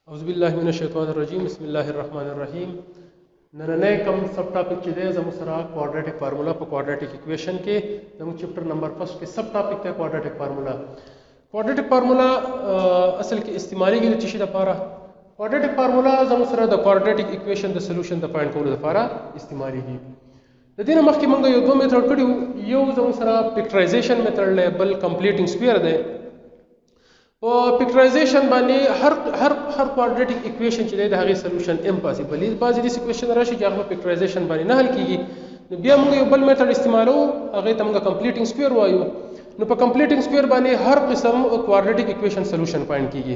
اعوذ بالله من الشیطان الرجیم، بسم الله الرحمن الرحیم. نننی کوم سب ټاپک چې دی زموږ سره کوارډریټک فارمولا په کوارډریټک ایکویشن کې زموږ chapter number first کې سب ټاپک دی کوارډریټک فارمولا. کوارډریټک فارمولا اصل کې استعمالېږي د څه شي دپاره؟ کوارډریټک فارمولا زموږ سره د کوارډریټک ایکویشن د سولوشن د فایند کولو دپاره استعمالېږي. د دې نه مخکې موږ یو دوه میتھډ کړي وو. یو زموږ سره فیکټرایزیشن میتھډ دی، بل کمپلیټینګ سکویر دی. په فیکټرایزیشن باندې هر هر هر کوارډریټک ایکویشن چې دی د هغې سولوشن امپاسیبل دی. بعضې داسې کویشن راشي چې هغه په فیکټرایزیشن باندې نه حل کېږي، نو بیا موږ یو بل میتھډ استعمالوو، هغې ته موږ کمپلیټینګ سکویر وایو. نو په کمپلیټینګ سکویر باندې هر قسم کوارډریټک ایکویشن سولوشن فایند کېږي.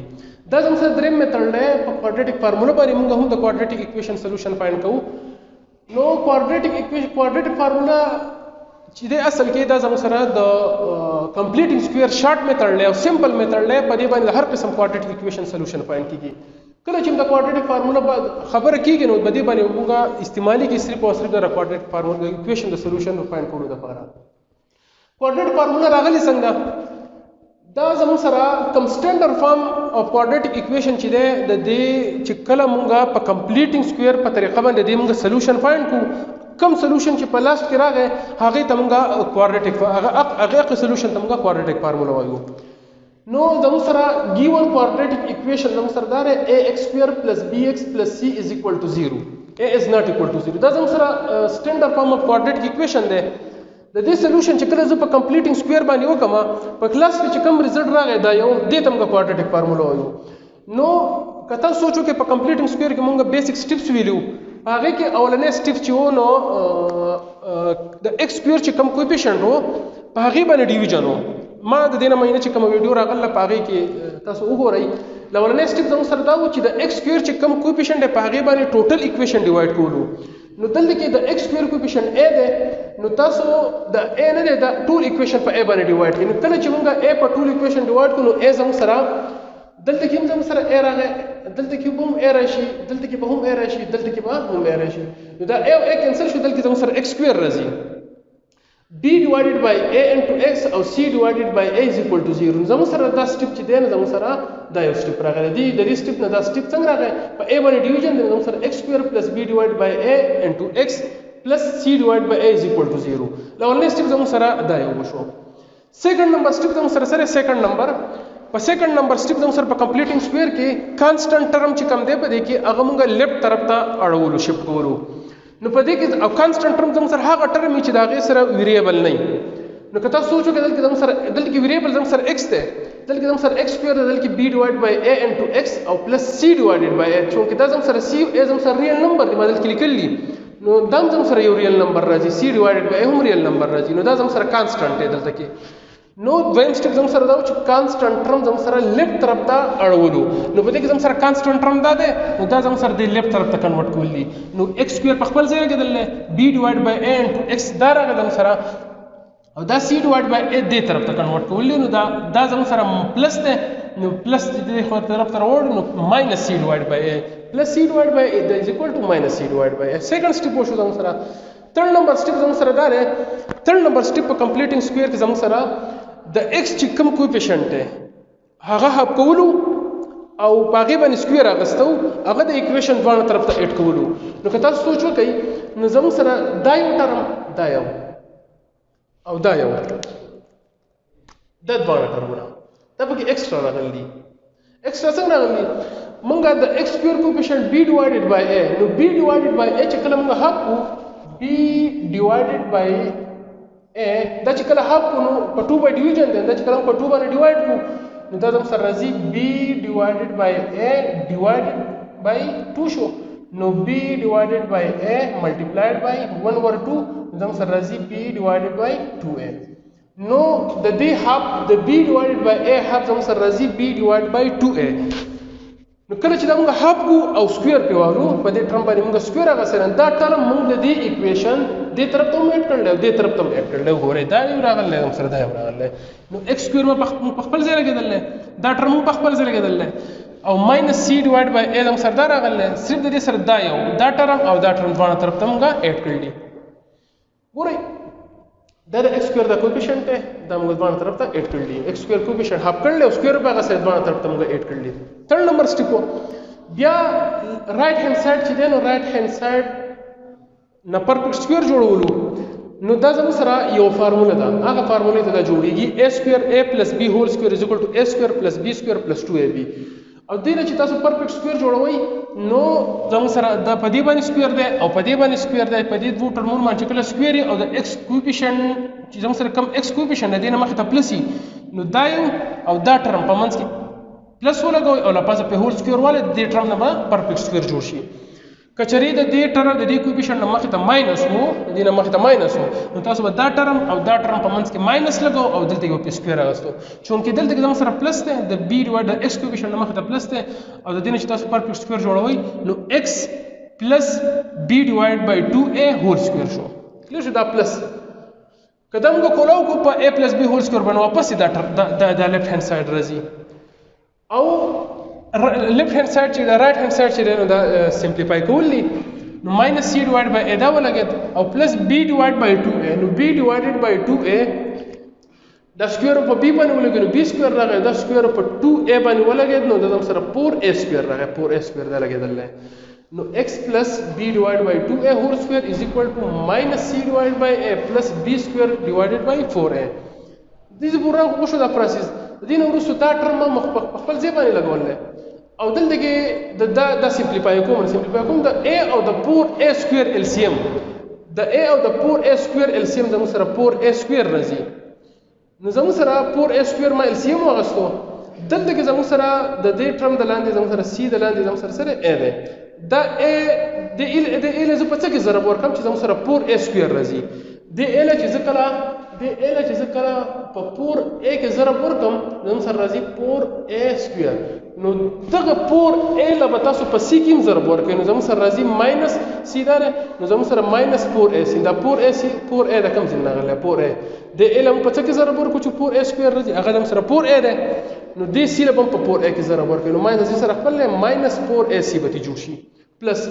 دا زموږ سره دریم میتھډ دی. په کوارډریټک فارمولا باندې موږ هم د کوارډریټک ایکویشن سولوشن فایند کوو. نو کوارډریټک ایکویشن کوارډریټک فارمولا چې دی اصل کې دا زموږ سره د کمپلیټینګ سکویر شارټ میتھډ دی او سمپل میتھډ دی. په دې باندې هر قسم کوارډریټک ایکویشن سولوشن فایند کېږي. کله چې د کوارډریټک فارمولا خبره کېږي نو په دې باندې موږ استعمالېږي صرف او صرف د کوارډریټک فارمولا ایکویشن د سولوشن فایند کولو لپاره. کوارډریټک فارمولا راغلی څنګه؟ دا زموږ سره کوم سټانډرډ فارم اف کوارډریټک ایکویشن چې دی د دې چې کله موږ په کمپلیټینګ سکویر په طریقه باندې د دې موږ سولوشن فایند کو، کوم سولوشن چې په لاست کې راغی هغې ته موږ کوارډریټک هغه سولوشن ته موږ کوارډریټک فارمولا وایو. نو زموږ سره ګیون کوارډریټک ایکویشن زموږ سره دا دی a x square plus b x plus c is equal to 0، a is not equal to 0. دا زموږ سره سټانډرډ فارم اف کوارډریټک ایکویشن دی. د دې سولوشن چې کله زه په کمپلیټینګ سکویر باندې وکم، په کلاس کې چې کوم ریزلټ راغی دا یو دې ته موږ کوارډریټک فارمولا وایو. نو که تاسو سوچ وکړئ په کمپلیټینګ سکویر کې موږ بیسیک سټیپس ویلي وو. په هغې کې اولنی سټیپ چې و نو د ایکس سکویر چې کوم کوفیشنټ و په هغې باندې ډیویژن و. ما د دې نه مینه چې کومه ویډیو راغله په هغې کې تاسو وګورئ. لومړنی سټیپ زموږ سره دا و چې د ایکس سکویر چې کوم کوفیشنټ دی په هغې باندې ټوټل ایکویشن ډیوایډ کولو. نو دلته کې د ایکس سکویر کوفیشنټ ا دی، نو تاسو د ا نه دی دا ټول ایکویشن په ا باندې ډیوایډ کړئ. نو کله چې موږ ا په ټول ایکویشن ډیوایډ کړو نو ا زموږ سره دلته کې هم زموږ سره ا راغی، دلته کې به هم ا راشي، دلته کې به هم ا راشي، دلته کې به هم ا راشي. نو دا ا او ا کینسل شو، دلته کې زموږ سره ایکس سکویر راځي. B divided by a into x او c divided by a is equal to 0. زموږ سره دا سټیپ چې دی نو زموږ سره دا یو سټیپ راغلی دی. د دې سټیپ نه دا سټیپ څنګه راغی؟ په a باندې ډیویژن دی، زموږ سره x square plus b divided by a into x plus c divided by a is equal to 0. لومړنی سټیپ زموږ سره دا یو وشو. سیکنډ نمبر سټیپ زموږ سره سره سیکنډ نمبر په سیکنډ نمبر سټیپ زموږ سره په کمپلیټینګ سکویر کې کانسټنټ ټرم چې کوم دی په دې کې هغه موږ لیفت طرف ته اړولو، شفټ کولو. نو په دې کې او کانسټنټ ټرم زموږ سره هغه ټرم چې د هغې سره ویریبل نه وي. نو که تاسو سوچ وکړئ دلته زموږ سره دلته کې ویریبل زموږ سره x دی، دلته کې زموږ سره x سکویر دی، دلته کې b ډیوایډ بای a انټو x او پلس c ډیوایډډ بای a. چونکې دا زموږ سره c او a زموږ سره ریل نمبر دی، ما دلته کې لیکلی دي، نو دا هم زموږ سره یو ریل نمبر راځي، c ډیوایډډ بای a هم ریل نمبر راځي. نو دا زموږ سره کانسټنټ دی دلته کې. نو دویم سټیپ زموږ سره دا و چې کانسټنټ ټرم زموږ سره لیفت طرف ته اړولو. نو په دې کې زموږ سره کانسټنټ ټرم دا دی، نو دا زموږ سره د لیفت طرف ته کنورټ کول دي. نو ایکس سکویر په خپل ځای لګېدل دی، b ډیوایډ بای a انټو ایکس دا راغی زموږ سره، او دا c ډیوایډ بای a دې طرف ته کنورټ کول دي. نو دا زموږ سره پلس دی، نو پلس دې خو طرف ته راوړو، نو ماینس c ډیوایډ بای a پلس c ډیوایډ بای a از ایکوال ټو ماینس c ډیوایډ بای a. سیکنډ سټیپ وشو زموږ سره. تھرډ نمبر سټیپ زموږ سره دا دی. تھرډ نمبر سټیپ په کمپلیټینګ سکویر کې زموږ سره د ایکس چې کوم کوفیشنټ دی هغه هاف کولو او په هغې باندې سکویر اخیستو، هغه د ایکویشن دواړو طرف ته اډ کولو. نو که تاسو سوچ وکړئ نو زموږ سره دا یو ټرم، دا یو او دا یو، دا دواړه ټرمونه دا پکې ایکسټرا راغلي دي. ایکسټرا څنګه راغلي دي؟ موږ د ایکس سکویر کوفیشنټ b ډیوایډډ بای a، نو b ډیوایډډ بای a چې کله موږ هاف کړو، b ډیوایډډ بای a دا چې کله هاف کړو نو په 2 باندې ډیویژن دی، دا چې کله په 2 باندې ډیوایډ کړو نو دا زموږ سره راځي b ډیوایډډ بای a ډیوایډډ بای 2 شو. نو b ډیوایډډ بای a ملټیپلایډ بای 1 اوور 2 زموږ سره راځي b ډیوایډډ بای 2a. نو د دې هاف د b ډیوایډډ بای a هاف زموږ سره راځي b ډیوایډ بای 2a. نو کله چې دا موږ هاف کو او سکویر پې والو، په دې ټرم باندې موږ سکویر اخیستی دی، دا ټرم موږ د دې ایکویشن دې طرف ته هم اډ کړل او دې طرف ته هم اډ کړل. وګورئ دا یو راغلی دی زموږ سره، دا یو راغلی دی. نو ایکس سکویر مو په خپل ځای لګېدلی دی، دا ټرم مو په خپل ځای لګېدلی دی، او ماینس سی ډیوایډ بای ا زموږ سره دا راغلی دی. صرف د دې سره دا یو دا ټرم او دا ټرم دواړه طرف ته موږ اډ کړل دي. ګورئ دا د ایکس سکویر د کوفیشنټ دی، دا موږ دواړه طرف ته اډ کړل دي. ایکس سکویر کوفیشنټ هاف کړل او سکویر په هغه سره دواړه طرف ته موږ اډ کړل دي. تھرډ نمبر سټیپ بیا right hand side چې دی نو right hand side نه perfect square جوړولو. نو دا زموږ سره یو فارموله ده، هغه فارمولې ته دا جوړیږي a square a plus b whole square is equal to a square plus b square plus 2ab. او دې نه چې تاسو perfect square جوړوئ نو زموږ سره دا په دې باندې square دی او په دې باندې square دی، په دې دوو ټرمونو باندې چې کله square او د x coefficient چې زموږ سره کم x coefficient دی نه مخې ته plus نو دا یو او دا term په منځ کې plus ولګوئ او له پاسه په whole square والے دې term نه به perfect square جوړ شي. کچری د دې term د دې coefficient نه مخې ته minus وو، د دې نه مخې ته minus وو، نو تاسو به دا term او دا term په منځ کې minus لګو او دلته یو په square راغستو. چونکې دلته کې زموږ سره plus دی، د b divide د x coefficient نه مخې ته plus دی او د دې نه چې تاسو perfect square جوړوئ نو x plus b divide by 2a whole square شو. clear شو؟ دا plus که دا موږ کولاو کو په a plus b whole square باندې واپس دا دا left hand side راځي او left hand side چې دا right hand side چې دی نو دا simplify کول دي. نو minus c divide by a دا ولګېد او plus b divide by 2a، نو b divided by 2a دا square په b باندې ولګېد نو b square راغی، دا square په 2a باندې ولګېد نو دا زموږ سره 4a square راغی، 4a square دا لګېدل دی. نو x plus b divided by 2a whole square is equal to minus c divided by a plus b square divided by 4a. دې پوره وشو دا process. د دې نه وروسته دا term ما په خپل ځای باندې لګول دی او دلته کې د دا دا simplify کوم، simplify کوم د a او د 4a square LCM، د a او د 4a square LCM زموږ سره 4a square راځي. نو زموږ سره 4a square ما LCM واغستو. دلته کې زموږ سره د دې term د لاندې زموږ سره c د لاندې زموږ سره سره a دی. دا a د a له زه په څه کې ضرب ورکړم چې زموږ سره 4a square راځي. د a له چې زه کله د a له چې زه کله په 4a کې ضرب ورکړم زموږ سره راځي 4a square. نو دغه 4a له به تاسو په c کې هم ضرب ورکړئ نو زموږ سره راځي minus c دا دی، نو زموږ سره minus 4ac. دا 4ac 4a د کوم ځای نه راغلی؟ 4a. د a له موږ په څه کې ضرب ورکړو چې 4a square راځي؟ هغه زموږ سره 4a دی. نو دې c له به هم په 4a کې ضرب ورکړئ نو minus دې سره خپل دی minus 4ac به ترې جوړ شي. plus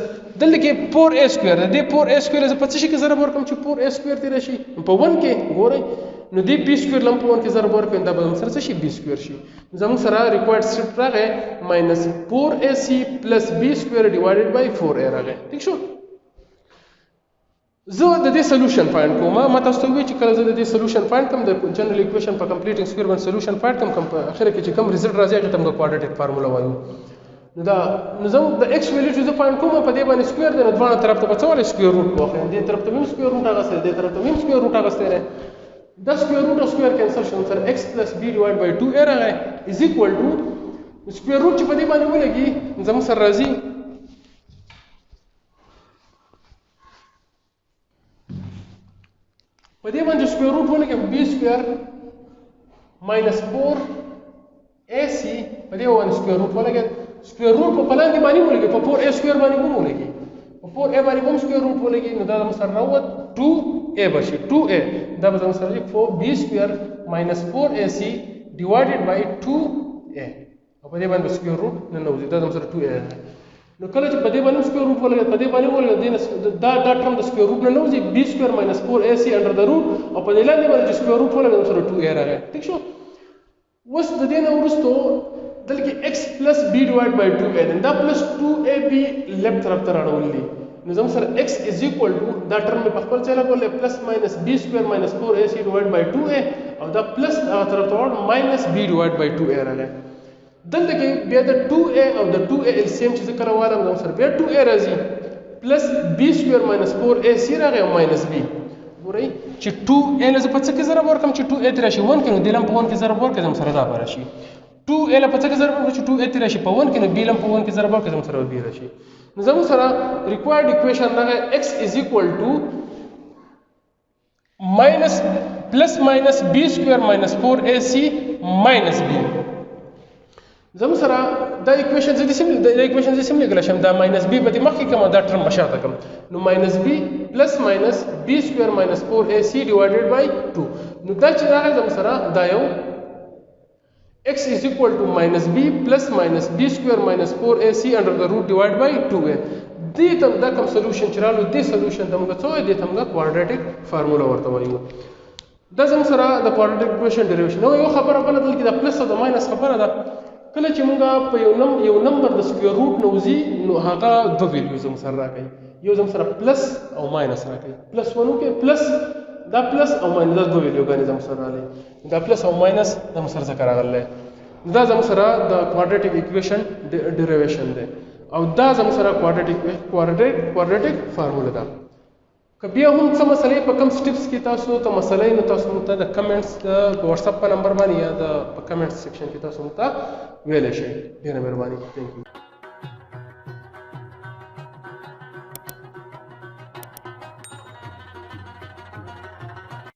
دلته کې 4a square دی، دې 4a square زه په څه شي کې ضرب ورکړم چې 4a square ترې راشي؟ په 1 کې. ګورئ نو دې b square له هم په 1 کې ضرب ورکړو دا به زموږ سره څه شي؟ b square شي. زموږ سره required step راغی minus 4ac plus b square divided by 4a راغی. ټیک شو؟ زه د دې solution find کوم. ما تاسو ته وویل چې کله زه د دې solution find کوم د general equation په completing square باندې solution find کوم، کوم په اخره کې چې کوم result راځي هغې ته موږ quadratic formula وایو. نو دا نو زه د x value چې زه find کوم په دې باندې square دی، نو دواړه طرف ته به څه والي square root واخلم. دې طرف ته هم square root اخیستی دی، دې طرف ته هم square root اخیستی دی. دا square root او square cancel شو، سره x plus b divide by 2a راغی is equal to square root چې په دې باندې ولګي زموږ سره راځي په دې باندې square root ولګي b square minus 4ac په دې باندې square root ولګي. square root په لاندې باندې ولګي، په 4a square باندې هم ولګي، په 4a باندې هم square root ولګي. نو دا زموږ سره راووت 2a به شي، 2a دا به زموږ سره شي 4b square minus 4ac divided by 2a او په دې باندې square root ننوځي. دا زموږ سره 2a دی. نو کله چې په دې باندې square root ولګي، په دې باندې ولګي، دا دا term د square root نه ننوځي، b square minus 4ac under the root او په دې لاندې باندې چې square root ولګي زموږ سره 2a راغی. ټیک شو؟ اوس د دې نه وروسته دلته کې x plus b divided by 2a دی، دا plus 2ab left طرف ته راړول دي. نو زموږ سره x is equal to دا term مې په خپل ځای لګولی plus minus b square minus 4ac divided by 2a او دا plus هغه طرف ته راوړ minus b divided by 2a راغی. دلته کې بیا د 2a او د 2a LCM چې زه کله والم زموږ سره بیا 2a راځي plus b square minus 4ac راغی او minus b. ګورئ چې 2a له زه په څه کې ضرب ورکړم چې 2a ترې راشي 1 کې، نو دې له هم په 1 کې ضرب ورکړم زموږ سره دا به راشي. 2a له په څه کې ضرب ورکړم چې 2a ترې راشي په 1 کې، نو b له هم په 1 کې ضرب ورکړم زموږ سره به b راشي. نو زموږ سره required equation راغی x is equal to minus plus minus b square minus 4ac minus b. زموږ سره دا equation زه دې سم دا equation زه سم لیکلی شم، دا minus b به دې مخکې کړم او دا term به شاته کړم. نو minus b plus minus b square minus 4ac divided by 2. نو دا چې راغی زموږ سره دا یو x is equal to minus b plus minus b square minus 4ac under the root divided by 2a. دې ته دا کوم solution چې رالو دې solution ته موږ څه وایو؟ دې ته موږ quadratic formula ورته وایو. دا زموږ سره د quadratic equation derivation. نو یو خبره بله دلته کې د plus او د minus خبره ده. کله چې موږ په یو نم یو نمبر د سکویر روټ نه وځي نو هغه دوه ویلیو زموږ سره راکوي، یو زموږ سره پلس او ماینس راکوي. پلس ون کې پلس، دا پلس او ماینس، دا دوه ویلیوګانې زموږ سره راغلي. دا پلس او ماینس زموږ سره ځکه راغلی. دا زموږ سره د کوادریټک ایکویشن ډیریویشن دی او دا زموږ سره کوادریټک فارموله ده. که بیا هم څه مسلې په کم سټیپس کې تاسو ته مسلې، نو تاسو موږ ته د کمنټس د واتس اپ په نمبر باندې یا د په کمنټس سیکشن کې تاسو موږ ته ویلی شئ. ډېره مهرباني، ثانک یو.